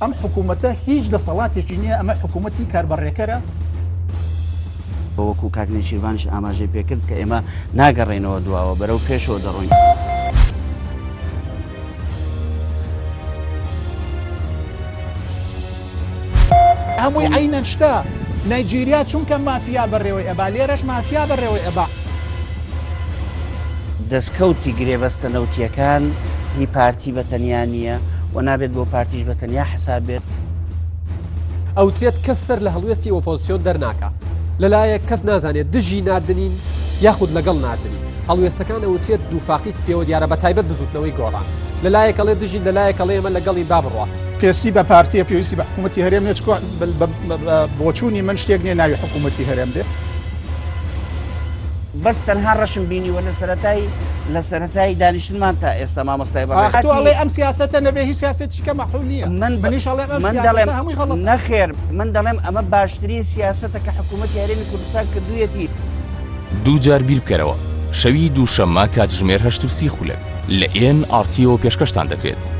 ئەم حکوومەتە هیچ دەسەڵاتێکی نییە، ئەمە حکوومەتی کاربەڕێکەرە. وەکو کاک نێچیرڤانیش ئاماژەی پێکرد کە ئێمە ناگەڕێینەوە دواوە، بەرەو پێشەوە دەڕۆین. هەمووی عەینەن شتە، نەیجیریا چونکە مافیا بەڕێوەی ئەبا، لێرەش مافیا بەڕێوەی ئەبا. دەستکەوتی گرێبەستە نەوتییەکان هی پارتی بە تەنیا نییە و نابێت بۆ پارتیش بە تەنیا حساب بێت. ئەوترێت کەس سەر لە هەڵوێستی ئۆپۆزسیۆن دەرناکا. لەلایەک کەس نازانێت دژی ناردنین یاخود لەگەڵ ناردنین. هەڵوێستەکان ئەوترێت دووفاقیت پێوە دیارە بەتایبەت بزوتنەوەی گۆڕان. لەلایەک ئەڵێ دژین لەلایەک ئەڵێ ئێمە لەگەڵین با بڕوات. پێستی بە پارتیە پێویستی بە حکوومەتی هەرێم نیە چکۆ بە بۆچوونی من شتێک نیە ناوی حکوومەتی هەرێم بێ. بەس تەنها ڕەشم بینیوە لە سەرەتای لە سەرەتای دانیشتنمان تا ئێستا مامۆستای بەڕێز. ئاخ تۆ ئەڵێی ئەم سیاسەتە نەبێ هیچ سیاسەتێکی کە مەعقول نییە. من منیش ئەڵێم ئەم من سیاسەتە دەڵێم هەمووی غەڵەتە. نەخێر من دەڵێم ئەمە باشترین سیاسەتە کە حکوومەتی هەرێمی کوردستان کردوویەتی. دووجار بیربکەرەوە، شەوی دووشەممە کاتژمێر 8:30 لە ئێن ئاڕ تیەوە پێشکەشتان دەکرێت.